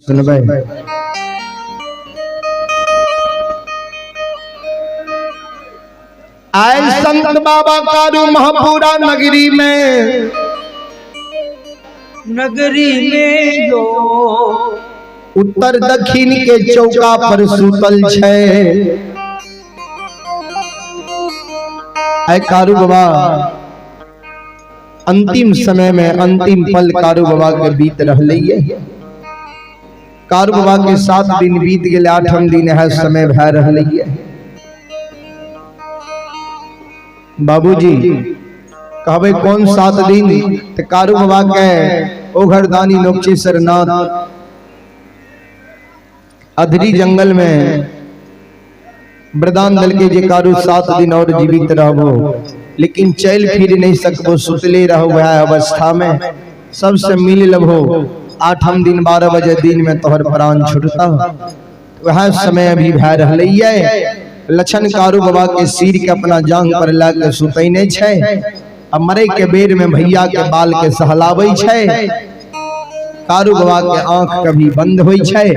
सुनबै। आए संत बाबा कारू महापुरा नगरी में, नगरी में यो उत्तर दक्षिण के चौका पर सुतल छै। आए कारू बाबा अंतिम समय में अंतिम पल कारू बाबा के बीत रहले। कारू बाबा के 7 दिन बीत गेले, 8म दिन है समय भै रहले। बाबूजी कहबे कौन 7 दिन? तो कारू बाबा के ओघरदानी नोकचेश्वर नाथ अधरी जंगल में वरदान दल के जे कारू 7 दिन और जीवित रहबो, लेकिन चल फिर नहीं सकबो, सुतले रहो वह अवस्था में, सबसे मिल लबो। 8म दिन 12 बजे दिन में तोहर प्राण छूटता। वह समय अभी भै रहले। लछन कारू बाबा के सिर के अपना जांग पर ला के सुतैने छै, आ मरे के बेर में भैया के बाल के सहलाबै छै। कारू बाबा के आंख कभी बंद होई छै,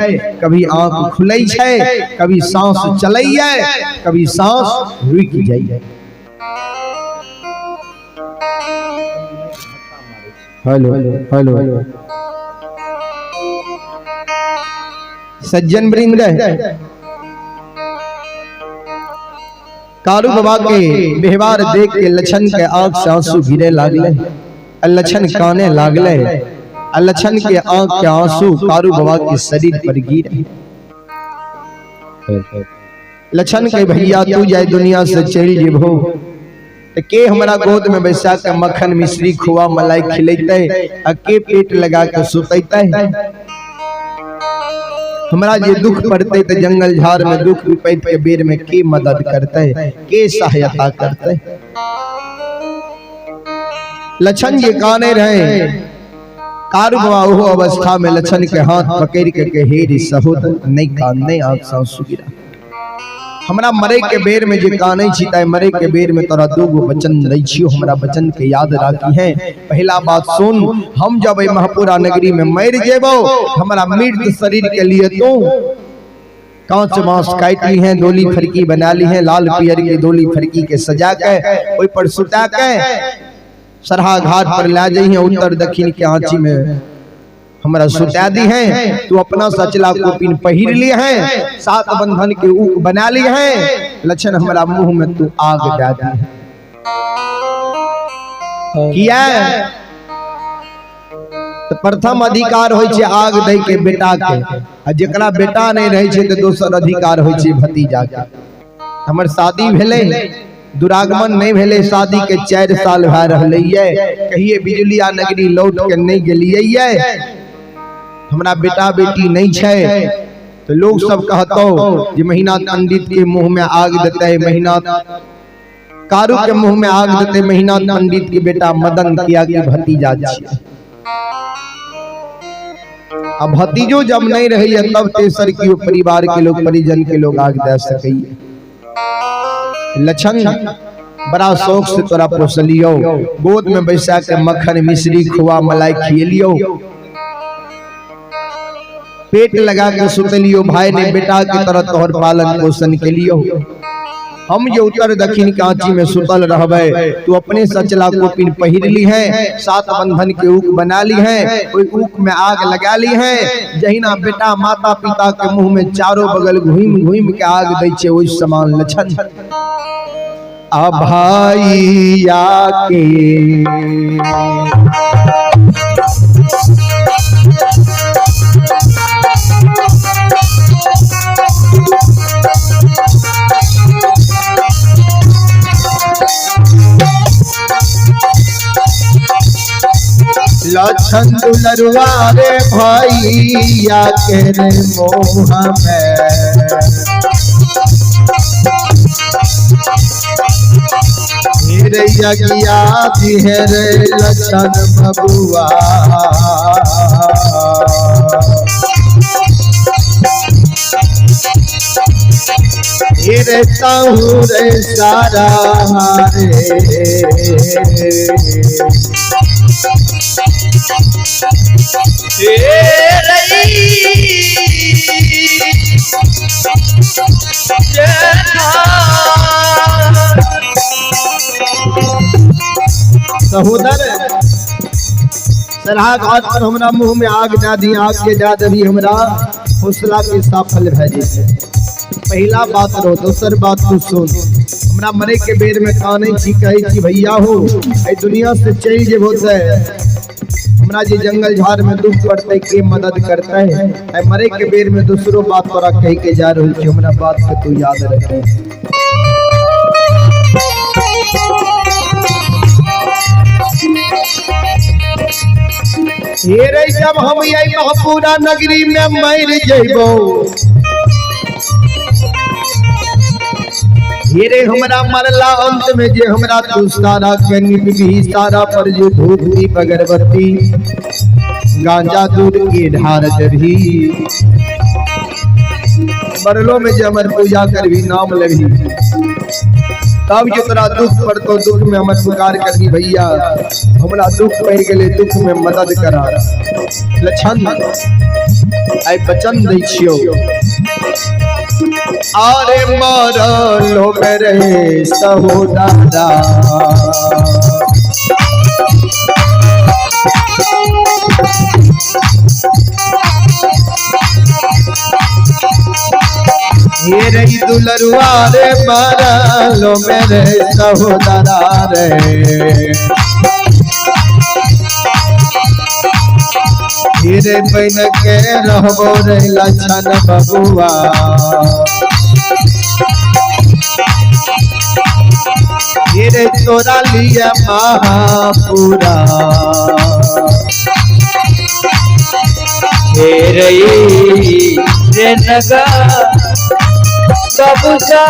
कभी आंख खुलै छै, कभी सांस चलैये, कभी सांस रुकि जाइए। हेलो हेलो सज्जन वृंद, कारू बाबा के व्यवहार देख के लछन के आंख से आंसू गिरे लागले, लछन काने लागले, लछन के आंख के आंसू कारू बाबा के शरीर पर गिरे। लछन के भैया तू जाए दुनिया से चल जेबो तो के हमरा गोद में बैसा के मक्खन मिश्री खोआ मलाई खिलैते, आ के पेट लगा के सुतैते? हमरा जे दुख पड़ते तो जंगल झाड़ में दुख विपैत के बेर में के मदद करते, के सहायता करते? लछन जे काने रहे, कारू बाबा ओहो अवस्था में लछन के हाथ पकड़ के के हेरी सहोदर नहीं कान नहीं आंख से आंसू गिरा। हमरा मरे के बेर में जे कानै छी ताई मरे के बेर में तोरा 2 गो वचन दै छियो, हमरा वचन के याद राखी है। पहला बात सुन, हम जब एहि महपुरा नगरी में मर जेबो, हमरा मृत शरीर के लिए तू कांच मांस काट ली है, डोली फरकी बना ली है, लाल पियर की डोली फरकी के सजा के ओहि पर सुता के सरहा घाट पर ला जाई है, उत्तर दक्षिण के आंची में हमरा सुता दी है। तू अपना सचला कोपिन पहिर ली है, 7 बंधन के ऊक बना ली है, लछन हमरा मुंह में तू आग दे दी है। किया तो प्रथम अधिकार होय छै आग दै के बेटा के, आ जेकरा बेटा नहीं रहे छै तो दोसर अधिकार होय छै भतीजा के। हमर शादी भेलै, दुरागमन नहीं भेलै, शादी के 4 साल भए रहलै ये, कहिए बिजुलिया नगरी लौट के नहीं गेलियै ये, हमरा बेटा बेटी नहीं छै तो लोग सब कहतो जे महीना पंडित के मुंह में आग देते, महीना कारू के मुंह में आग देते, महीना पंडित के बेटा मदन किया के भतीजा छियै। अब भतीजो जब नहीं रही तब तेसर की परिवार के लोग परिजन के लोग आग दे सकैए। लछन बड़ा शौक से तोरा पोसलियो, गोद में बैसा के मक्खन मिश्री खोआ मलाई खिएलियो, पेट लगा के सुतलियो, भाई ने बेटा के तरह तोहर पालन पोषण के लियो। हम जो उत्तर दक्षिण कांची में सुतल रहबे, तू अपने सचला कोपिन पहिर ली है, 7 बंधन के ऊक बना ली है, ओई ऊक में आग लगा ली है। जहिना बेटा माता पिता के मुंह में चारों बगल घूम घूम के आग दै छै, ओई समान लछन आ भाईया के लछन दुलरुआ रे भैया के रे मोह में, रे यज्ञा रे लछन बबुआ। रे ताहू रे सारा रे रई। सहोदर सरहा घाट पर हमरा मुंह में आग दए दी, आग के दए देबी हमरा हौसला के सफल भए जेतै। पहिला बात रहो, दोसर बात तू सुन, हमरा मरे के बेर में कानै छी, कहै छी भैया हो एहि दुनिया से चलि जेबो ते हमरा जे जंगल झाड़ में दुख पड़तै के मदद करतै। आइ मरे के बेर में दोसरो बात तोरा कहि के जा रहल छी, हमरा बात के तू याद रखे। हे रे जब हम यही महापुरा नगरी में मर जइबो, हे रे हमरा मरला अंत में जे हमरा तू सारा के निपबी, सारा पर जे धूप दीप अगरबत्ती गांजा दूध के ढार देबी, मरलो में जे हमर पूजा करबी नाम लेबी, तब जे तोरा दुख पड़तो दुख में हमर पुकार करबी भैया हमरा दुख पड़ गेलै दुख में मदद करा। लक्षण आइ वचन दै छियौ, आरे मरलो मेरे सहोदरा, हे रे दुलरुआ रे मरलो मेरे सहोदरा रे, रे बन के रहबो रे लक्षण बबुआ, रे तोरा लिया महापुरा। हे रे रे नगा बबुआ,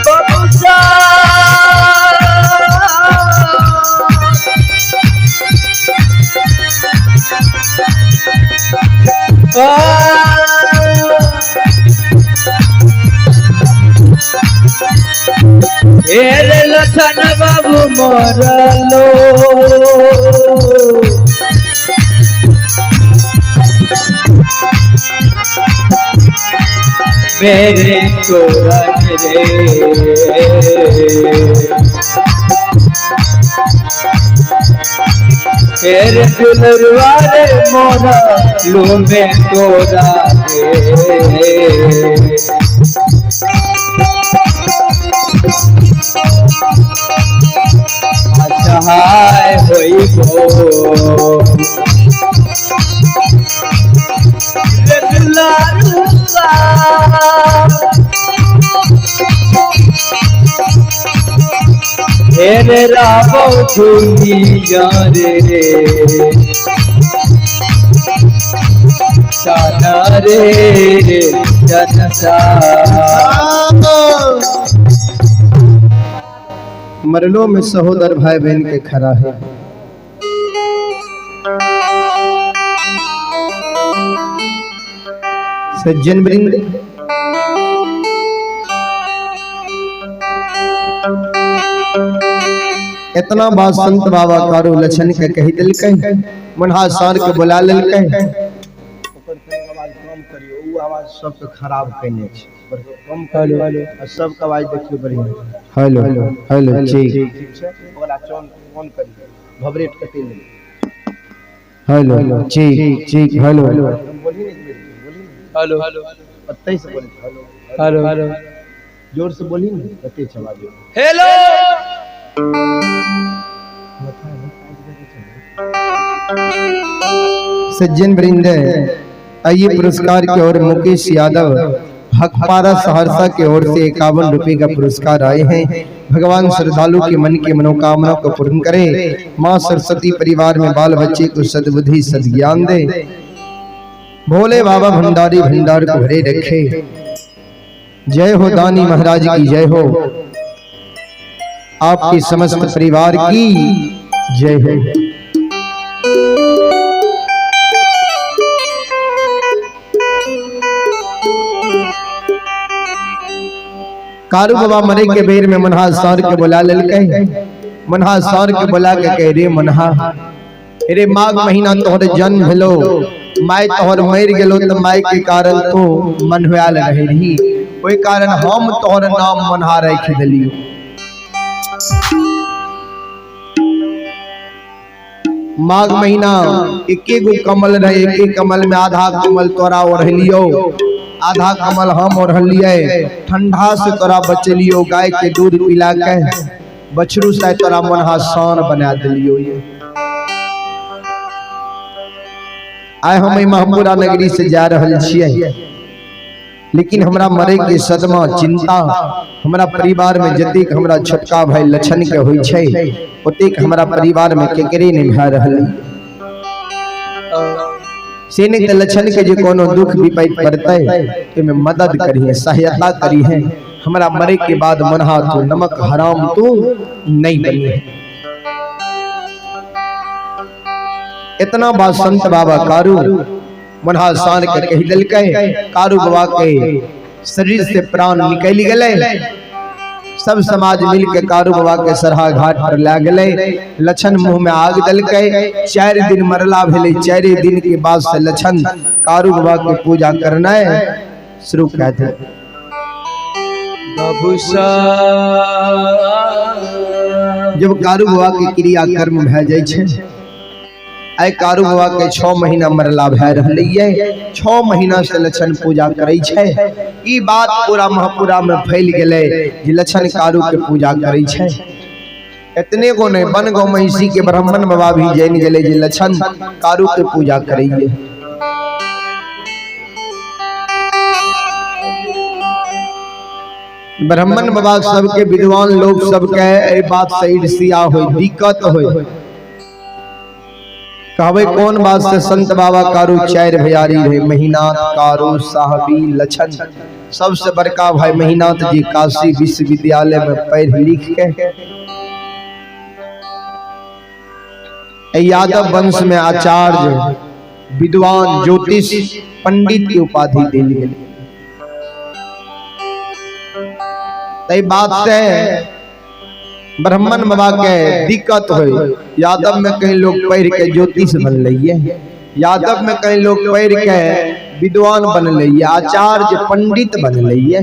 बबुआ, हे रे लखन बाबू मरलो, मेरे तोरा रे, हेर दुलरुआ रे मोरा लो में तोरा रे। असहाय होइबो रे दुलरुआ, हेरे रावो दुनिया रे, चाना रे जनसा। मरलो में सहोदर भाई बहन के खड़ा है। सज्जन वृंद, इतना बात संत बाबा कारू लछन के कही दिलकै, मुन्हा सार के बुला लेलकै। आवाज सबके खराब कयने छै, कम करू आ सबके आवाज देखियौ बढ़िया। हेलो हेलो ठीक छै, ओकरा चौन ऑन करियौ, भबरेट कते लेबै। हेलो ठीक ठीक, हेलो बोलही ने, बोलही हेलो हेलो पत्ते से बोलै, हेलो हेलो हेलो जोर से बोलही ने, कते छै आवाज। हेलो सज्जन वृंद, आइए पुरस्कार की ओर मुकेश यादव हकपारा सहरसा की ओर से 51 रुपए का पुरस्कार आए हैं। भगवान श्रद्धालु के मन की मनोकामना को पूर्ण करे, माँ सरस्वती परिवार में बाल बच्चे को सद्बुद्धि सद्ज्ञान दे, भोले बाबा भंडारी भंडार को भरे रखे। जय हो दानी महाराज की जय हो, आपके समस्त परिवार की जय हो। कारू बाबा मरे के बेर में मनहा सार के बुला लेलकै। मनहा सर के बोला के कहे, रे मनहा, रे माघ महीना तोहर जन्म भेलो, my तोहर मर गेलो, तो my के कारण तू मनहुआल रहे रही, ओहि कारण हम तोहर नाम मनहा राखि देलियो। माघ महीना एके गो कमल रहे, एके कमल में आधा कमल तोरा ओढ़लियो, आधा कमल हम ओढ़लिए, ठंडा से तोरा बचलियो, गाय के दूध पिला के बछरू से तोरा मनहा सान बना दिलियो। ये आइ हम एहि महपुरा नगरी से जा रहल छियै, लेकिन हमरा मरे के सदमा चिंता हमरा परिवार में जतेक हमरा छोटका भाई लछन के होइ छै ओतेक हमरा परिवार में केकरे नहीं भए रहल। से नहीं त लछन के जे कोनो दुख विपैत पड़तै ओहिमे मदद करिहे, सहायता करिहे। हमरा मरे के बाद मनहा तू नमक हराम तू नहीं बनी। इतना बात संत बाबा कारू मनहा सान के कहि देलकै। कारू बाबा के शरीर से प्राण निकलि गेलै। सब समाज मिल के कारू बाबा के सरहा घाट पर ला गेलै। लछन मुंह में आग देलकै। 4 दिन मरला भेलै। 4 दिन के बाद से लछन कारू बाबा के पूजा करनाइ शुरू कए देलकै। जब कारू बाबा के क्रिया कर्म भए जाइ छै, आइ कारू बाबा के 6 महीना मरला भए रहलैये। 6 महीना से लछन पूजा करै छै। ई बात पूरा महपुरा में फैल गेलै जे लछन कारू के पूजा करै छै। एतने गो नहीं, वन गो महिषी के ब्राह्मण बाबा भी जानि गेलै जे लछन कारू के पूजा करैये। ब्राह्मण बाबा सबके विद्वान लोग सबके एहि बात से ईर्ष्या होय, दिक्कत होय। कहबै कौन बात से संत बाबा कारू 4 भैयारी रहे, महिनाथ, कारू, साहबी, लछन। सबसे बड़का भाई महिनाथ जी काशी विश्वविद्यालय में पढ़ लिख के यादव वंश में आचार्य, विद्वान, ज्योतिष, पंडित की उपाधि देल गेल। तै बात से ब्राह्मण बाबा के दिक्कत होय। यादव में कहीं लोग पढ़ के ज्योतिष बन लइए, यादव में कहीं लोग पढ़ के विद्वान बन लइए, आचार्य पंडित बन लइए।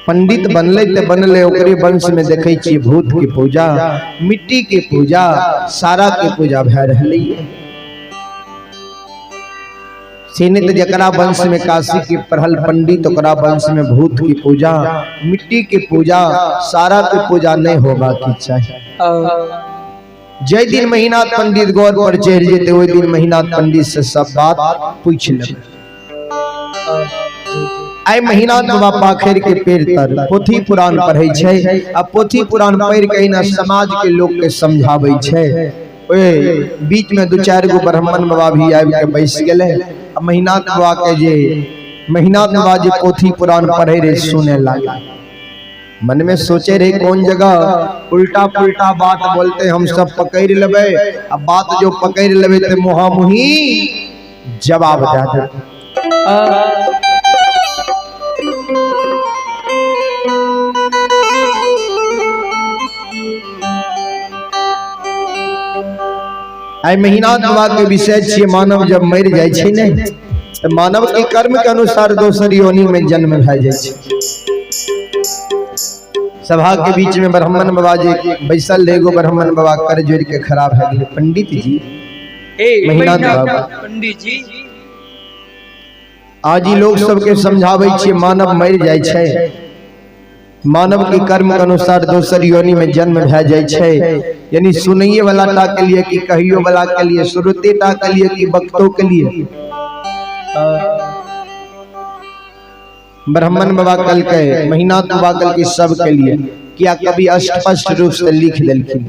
पंडित बनले ते बनले, ओकरे वंश में देखै छियै भूत के पूजा, मिट्टी के पूजा, सारा के पूजा भए रहलैये। सीमित जकरा वंश में काशी के पढ़ल पंडित, ओकरा वंश में भूत की पूजा, मिट्टी के पूजा, सारा के पूजा नहीं होगा की चाहिए। जय दिन महीना पंडित गौर पर चढ़ जेते, ओहि दिन महीना पंडित से सब बात पूछ लेबै। आइ महीना बाबा पाखर के पेड़ तर पोथी पुराण पढ़ै छै, आ पोथी पुराण पढ़ि के ना समाज के लोग के समझाबै छै। ओए बीच में 2-4 गो ब्राह्मण बाबा भी आबि के बैस गेलै। आ महीनाथ बाबा के जे महीनाथ बाबा जे पोथी पुराण पढ़े रहे सुने लागे। मन में सोचे रहे कौन जगह उल्टा पुल्टा बात बोलते हम सब पकड़ लेबै, आ बात जो पकड़ लेबै ते मुहामुही जवाब दे देबै। आइ महीनाथ बाबा के विषय छियै मानव जब मरि जाइ छै ने तऽ मानव के कर्म के अनुसार दोसर योनि में जन्म भए जाइ छै। सभा के बीच में ब्राह्मण बाबा जे बैसल रहे, एगो ब्राह्मण बाबा कर जोड़ के खड़ा भए गेलै। पंडित जी, महीनाथ बाबा, पंडित जी, आज ही लोग सबके समझाबै छियै मानव मरि जाइ छै, मानव के कर्म के अनुसार दोसर योनि में जन्म भए जाइ छै। यानी सुनैये वाला टा के लिए कि कहियो वाला के लिए, श्रोते टा के लिए कि वक्तो के लिए। ब्राह्मण बाबा कल के महीनाथ बाबा कल के सब के लिए क्या कभी स्पष्ट रूप से लिख देलखिन।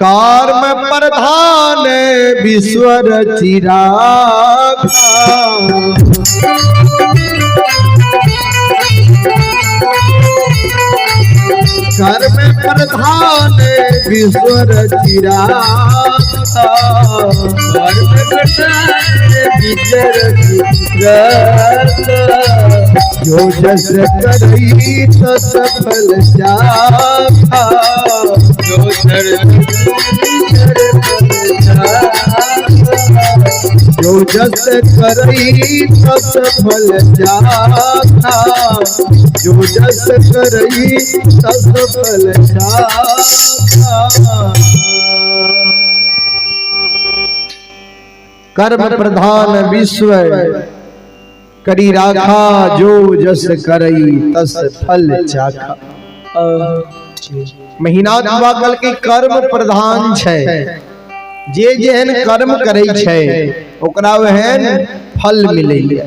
कर्म प्रधान विश्व रचिराखा, कर्म प्रधान विश्व रचिराखा, जो जस करई तस फल चाखा, जो जस करई तस फल चाखा, जो जस करई तस फल चाखा। कर्म प्रधान विश्व करी राखा, जो जस करई तस फल चाखा। महीनाथ बाबा कल के कर्म प्रधान छै, जे जेहन कर्म करै छै ओकरा ओहन फल मिलैए।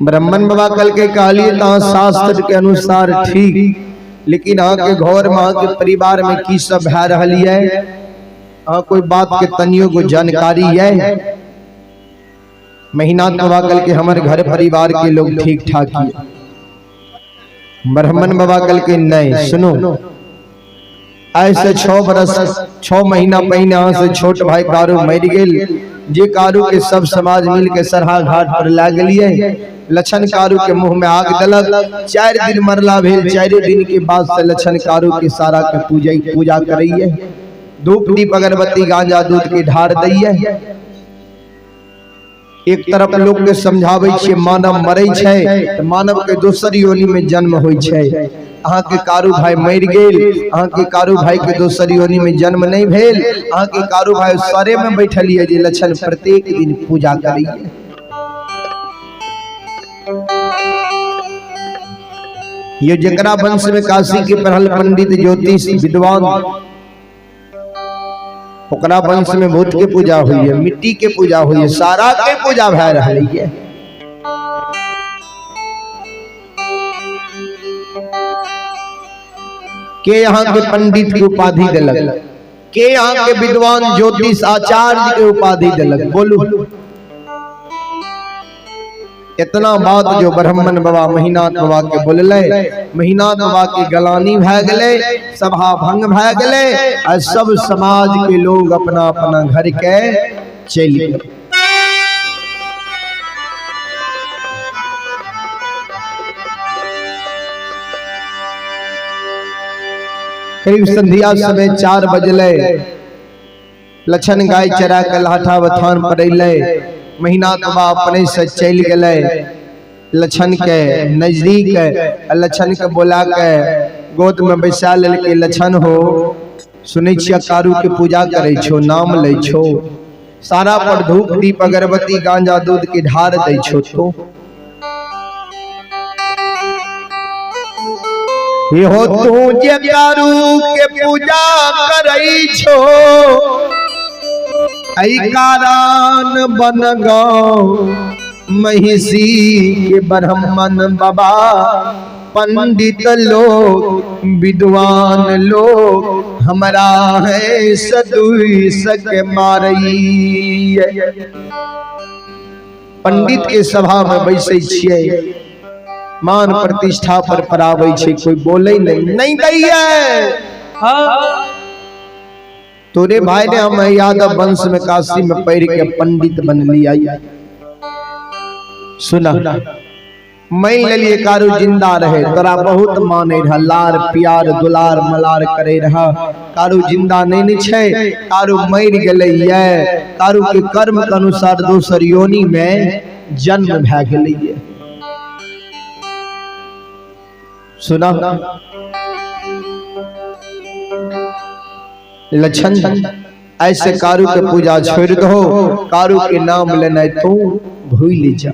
ब्राह्मण बाबा कल के कहलिए त शास्त्र के अनुसार ठीक, लेकिन अहाँ के घर में अहाँ के परिवार में की सब भए रहल ये, अहाँ कोई बात के तनियो को जानकारी ये? महीनाथ बाबा कल के हमर घर परिवार के लोग ठीक ठाक ये। ब्राह्मण बाबा कल के नहीं, सुनो, ऐसे 6 बरस 6 महीना पहिने अहाँ से छोट भाई कारू मरि गेल, जे कारू के सब समाज मिल के सरहा घाट पर ला गेलिए। लछन कारू के मुंह में आग दलक, 4 दिन मरला भेल, 4 दिन के बाद से लछन कारू के सारा के पूजा करैये, धूप दीप अगरबत्ती गांजा दूध के ढार दैये। एक तरफ लोग के समझाबै छियै मानव मरै छै त मानव के दोसर योनि में जन्म होइ छै। अहाँ के कारू भाई मरि गेल, अहाँ के कारू भाई के दोसर योनि में जन्म नहीं भेल, अहाँ के कारू भाई सरे में बैठल ये जे लछन प्रत्येक दिन पूजा करैये। ये जकरा वंश में काशी के पढ़ल पंडित ज्योतिष विद्वान, ओकरा वंश में भूत के पूजा हुई है, मिट्टी के पूजा हुई है, सारा के पूजा भए रहल है। के यहाँ के पंडित के उपाधि देलक, के यहाँ के विद्वान ज्योतिष आचार्य के उपाधि देलक? बोलू। इतना बात जो ब्राह्मण बाबा महीनाथ बाबा के बोलले, महीनाथ बाबा के गलानी भए गेलै, सभा भंग भए गेलै, आ सब समाज के लोग अपना अपना घर के चलि गेल। करीब संध्या समय 4 बजले, लछन गाय चरा के लाठा बथान पर अयलै। महीनाथ बाबा अपने से चलि गेलै लछन के नजदीक, लछन के बोला के गोद में बैसा लेलकै। लछन हो, सुनै छियै कारू के पूजा करै छो, नाम लै छो, सारा पर धूप दीप अगरबत्ती गांजा दूध के ढार दै छो, तो हो तू जे कारू के पूजा करै छो, ऐ कारण बन गौ महिषी के ब्राह्मण बाबा पंडित लोग विद्वान लोग हमरा है सदुई सक मारई। पंडित के सभा में बैसै छियै, मान प्रतिष्ठा पर पराबै छै, कोई बोले नहीं नहीं दैये। तोरे भाई ने हम यादव वंश में काशी में पढ़ के पंडित बन लिया। सुना, मैं लेलिए कारू जिंदा रहे, तोरा बहुत माने रहा, लार प्यार दुलार मलार करे रहा। कारू जिंदा नहीं नहीं छै, कारू मरि गेलै ये, कारू के कर्म के अनुसार दोसर योनि में जन्म भए गेलै ये। सुना, लछन ऐसे कारू के पूजा छोड़ दो, कारू के नाम लेना तू भूल जा।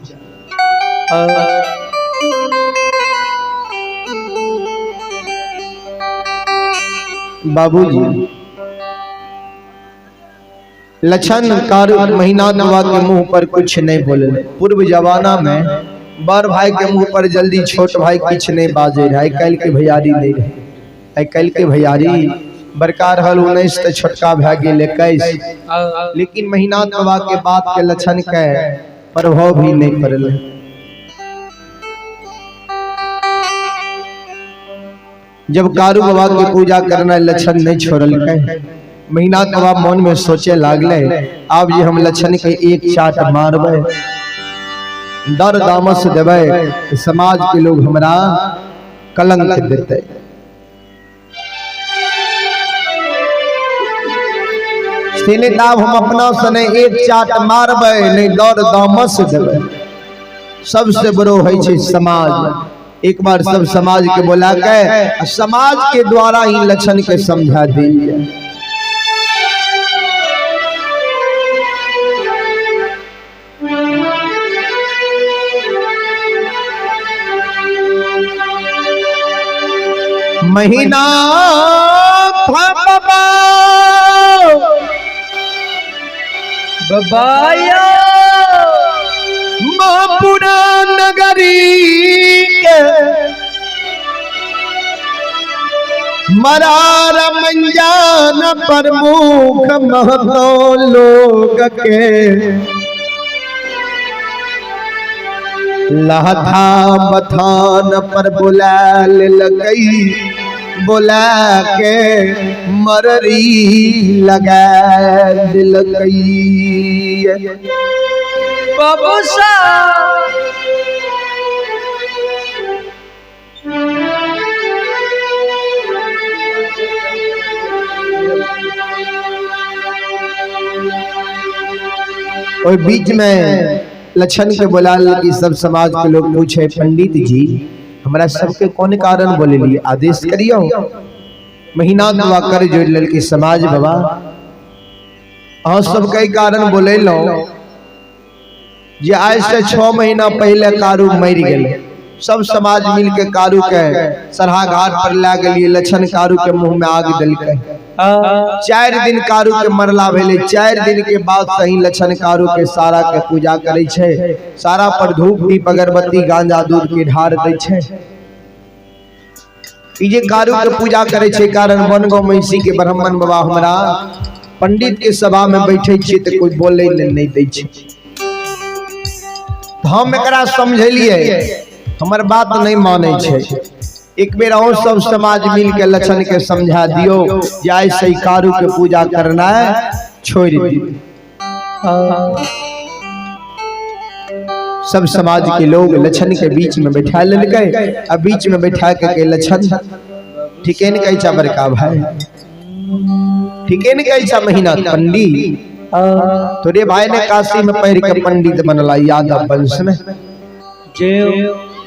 बाबूजी लछन कारू महीनाथ बाबा के मुंह पर कुछ नहीं बोले। पूर्व जमाना में बड़ भाई के मुंह पर जल्दी छोट भाई किछ नहीं बाजे रहे। कल के भैयारी नहीं रहे, आइ काल्हि के भैयारी बड़का रहल 19 तो छोटका भए गेल 21, लेकिन महीनाथ बाबा के बात के लक्षण के प्रभाव भी नहीं पड़ल। जब कारू बाबा के पूजा करना लक्षण नहीं छोड़लकै, महीना बाबा मन में सोचे लागले, आब जे हम लक्षण के एक चाट मारबै, दर दामस देबै, समाज के लोग हमरा कलंक देते। आब हम अपना से नहीं एक चाट मारबै, नहीं दर दामस देबै। सबसे बड़ो है छै समाज। एक बार सब समाज के बोला के समाज के द्वारा ही लक्षण के समझा दिल जाए। महीना बाबा बबाया महापुरा नगरी के मरार मंजान प्रमुख महतो लोग के लहथा बथान पर बुला लकई, बुला के मररी लगा दिलकई। बाबू साहब और बीच में लक्षण के बोला कि सब समाज के लोग पूछे, पंडित जी हमरा सबके कौन कारण बोले लिए आदेश करियो। महीना दुआ कर जोड़ लेल कि समाज बाबा अहाँ सब के कारण बोले लो जे आज से 6 महीना पहले कारू मर गए। सब समाज मिल के कारू के सरहा घाट पर ला गेलिए, लक्षण कारू के मुंह में आग दिलकै। 4 दिन कारू के मरला भेलै, 4 दिन के बाद सही लक्षण कारू के सारा के पूजा करै छै, सारा पर धूप दीप अगरबत्ती गांजा दूध के ढार दै छै। ई जे कारू के पूजा करै छै कारण बनगांव महिषी के ब्राह्मण बाबा हमरा पंडित के सभा में बैठे छियै तऽ कोई बोलै ले नहीं दै छै। हम एकरा समझेलिए, हमर बात नहीं मानै छै। एक बेर अहूँ सब समाज मिल के लक्षण के समझा दियो जे आइ से कारू के पूजा करना छोड़ दियो। सब समाज के लोग लक्षण के बीच में बैठा लेलकै आ बीच में बैठा के लक्षण ठीके ने कहै छा बड़का भाई, ठीके ने कहै छा महीना पंडित, तोरे भाई ने काशी में पढ़ के पंडित बनला यादव वंश में।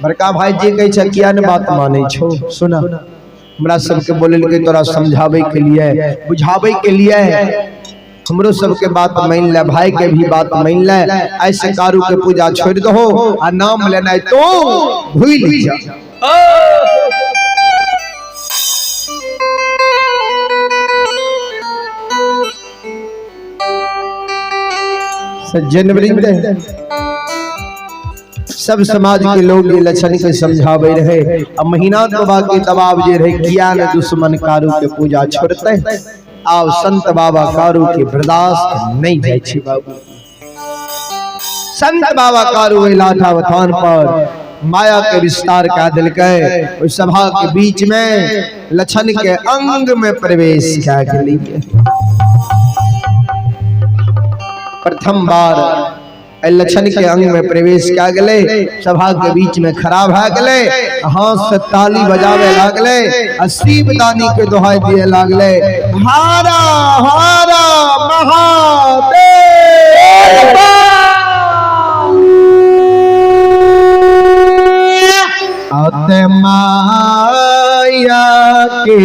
बड़का भाई जे कहै छै किया ने बात मानै छौ, सुना हमरा सबके बोललकै तोरा समझाबै के लिए बुझाबै के लिए, हमरो सबके बात मान ले, भाई के भी बात मान ले, ऐसे कारू के पूजा छोड़ दहो आ नाम लेनाइ तो भूल जा। सज्जन वृंद सब समाज के लोग ये लक्षण के समझावे रहे। अब महीना बाबा के दबाव जे रहे किया ने दुश्मन कारू के पूजा छोड़ते, आव संत बाबा कारू के बर्दाश्त नहीं जाय छै बाबू। संत बाबा कारू लाठा बथान पर माया के विस्तार का दिलकै, ओहि सभा के बीच में लक्षण के अंग में प्रवेश कए गेलिए। प्रथम बार लक्षण के अंग में प्रवेश क्या गले, सभा के बीच में खड़ा भा गले, हाथ से ताली बजावे लागले, शिव दानी के दोहाई दिए लागले, हारा हारा महादेव। आते माया के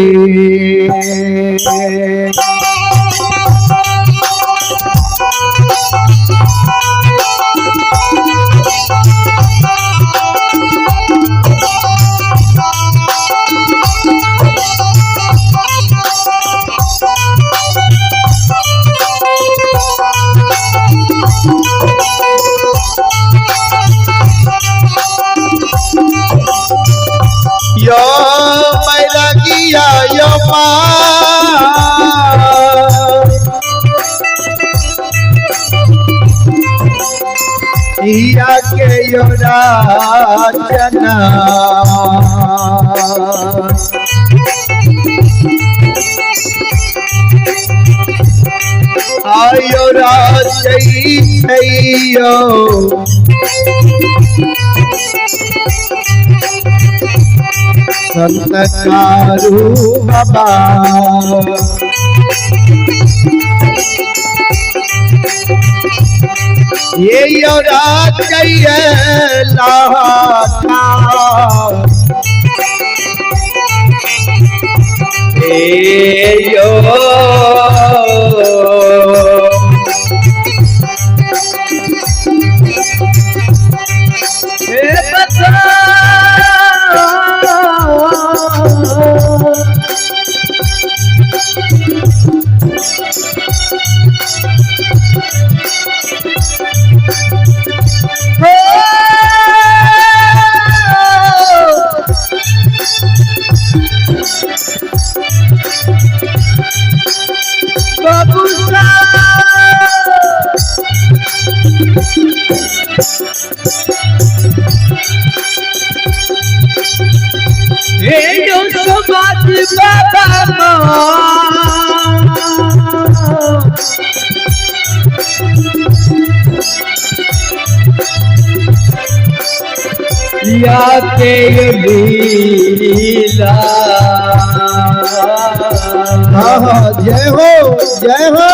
यो बैरागिया यो या के योराचना। आयो राजई छैयो संत कारू बाबा। ये यो राजई लाटा यो या के लीला। जय हो जय हो।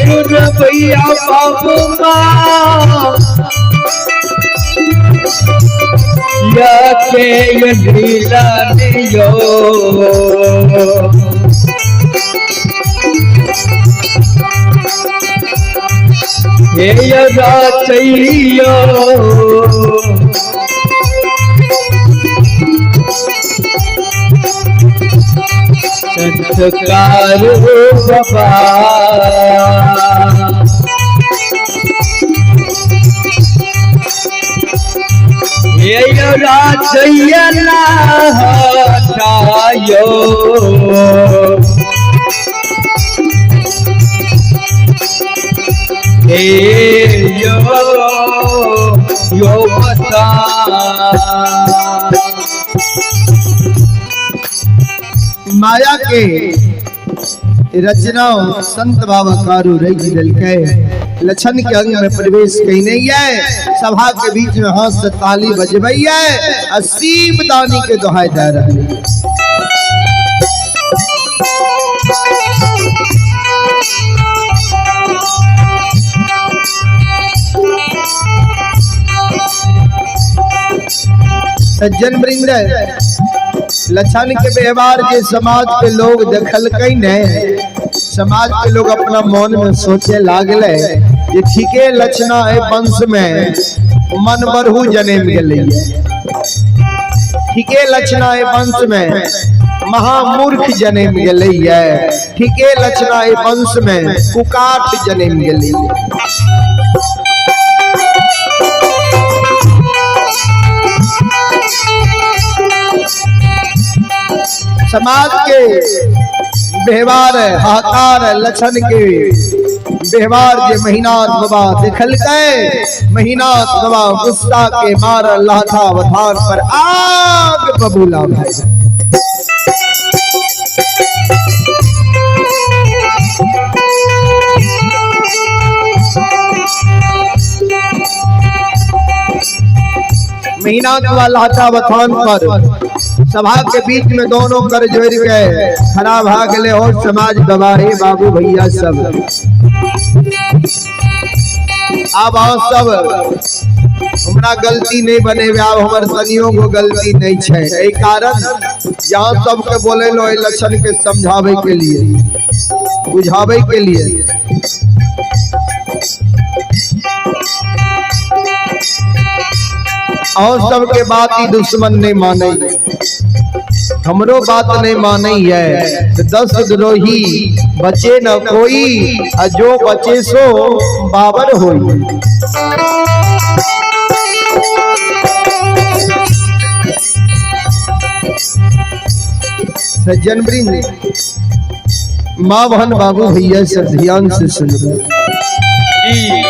सुन भैया बाबू माँ या के लीला यो हे संस्कार बाबा। हे राजैया हटायो हे यो यो बता। माया के रचना संत बाबा कारू रच दिलकै। लक्षण के अंग में प्रवेश कहीं नहीं है। सभा के बीच में हाथ से ताली बजबई है और शिव दानी के दोहाई दे रहे। सज्जन वृंद, लक्षण के व्यवहार के समाज के लोग देखल कहीं नहीं। समाज के लोग अपना मन में सोचे लागले ये ठीके लक्षणा है वंश में मन बरहू जन्म गेलै, ठीके लक्षणा है वंश में महामूर्ख जन्म गेलै, ठीके लक्षणा है वंश में कुकाठ जन्म गेलै। समाज के व्यवहार हाहाकार लक्षण के व्यवहार जे महीनाथ बाबा देखलकै, महीनाथ बाबा गुस्सा के मार लाथा वथान पर आग बबूला भाई। महीनाथ बाबा लाथा वथान पर सभा के बीच में दोनों कर जोड़ के खड़ा भाग ले और समाज गवाहे बाबू भैया सब। अब आओ सब हमरा गलती नहीं बने, अब हमर तनियों को गलती नहीं है। एहि कारण जहाँ सबके बोले लो लक्षण के समझावे के लिए बुझावे के लिए। और सबके बात ही दुश्मन नहीं माने, हमरो बात नहीं माने है। तो 10 द्रोही बचे न कोई, और जो बचे सो बाबर होई। सज्जन वृंद, माँ बहन बाबू भैया सब ध्यान से सुनबे। जी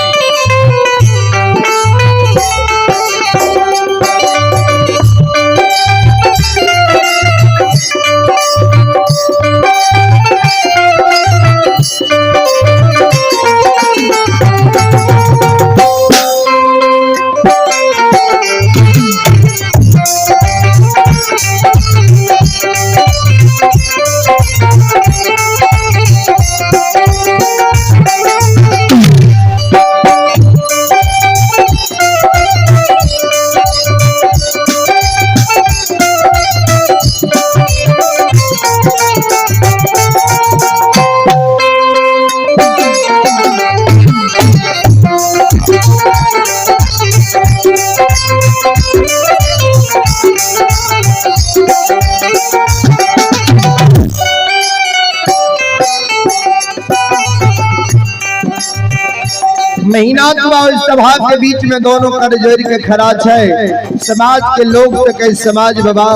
महीना दुआ सभा के बीच में दोनों कर जोड़ के खड़ा छै। समाज के लोग से कहे समाज बाबा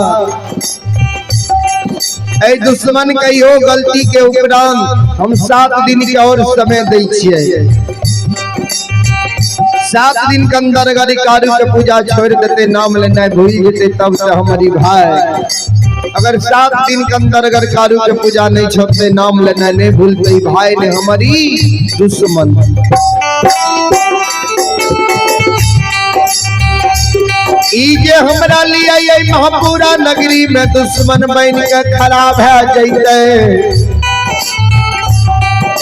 ए दुश्मन के इहो गलती के उपरांत हम 7 दिन के और समय दै छियै। 7 दिन के अंदर अगर कारू के पूजा छोड़ देते, नाम लेना भूल जेते, तब से हमारी भाई अगर 7 दिन के अंदर अगर कारू के पूजा नहीं छोड़ते, नाम लेना नहीं भूलते, भाई ने हमारी दुश्मन। ई जे हमरा लिए ये महापुरा नगरी में दुश्मन बन के खराब है जैते,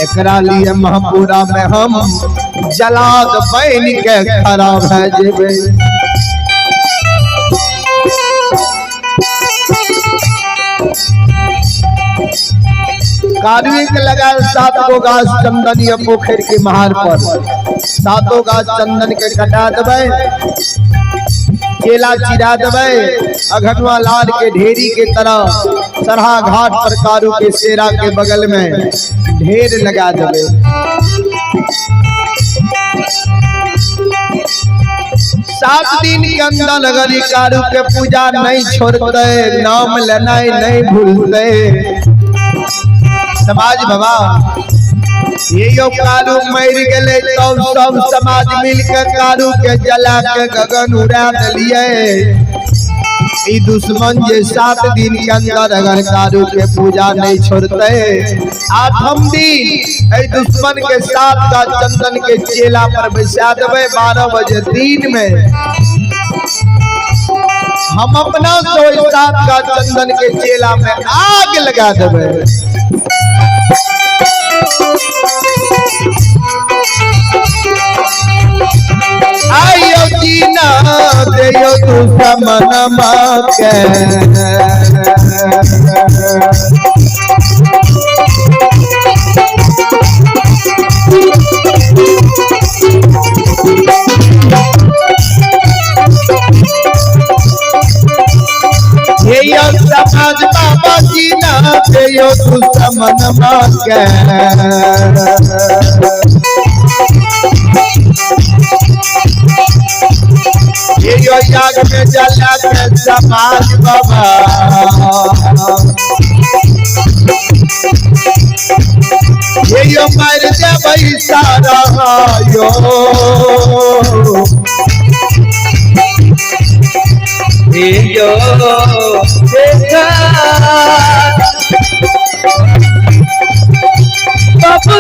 एकरा लिए महापुरा में हम जलाद बन के खराब है जेबे। कारुए के लगा 7 गो गाछ चंदन या पोखर के महार पर 7 गाछ चंदन के कटा देबै, केला चिरा देबै, अघनवा लाल के ढेरी के तरह सरहा घाट पर कारू के सेरा के बगल में ढेर लगा देबै। 7 दिन के अंदर अगर कारू के पूजा नहीं छोड़ते, नाम लेना नहीं भूलते, समाज बाबा ये यो कारू मर गए तब सब समाज मिल के कारू के जला के गगन उड़ा दिलिए। ई दुश्मन जे 7 दिन के अंदर अगर कारू के पूजा नहीं छोड़ते, 8म दिन ए दुश्मन के 7 का चंदन के चेला पर बैसा देबै। 12 बजे दिन में हम अपना 7 का चंदन के चेला में आग लगा देबै। आयो जीना देयो दुश्मन के, ये समाज बाबा जीना देयो दुश्मन के। ये याग में जला के समाज बाबा ये मर जबै सारा यो यो देखा बाबू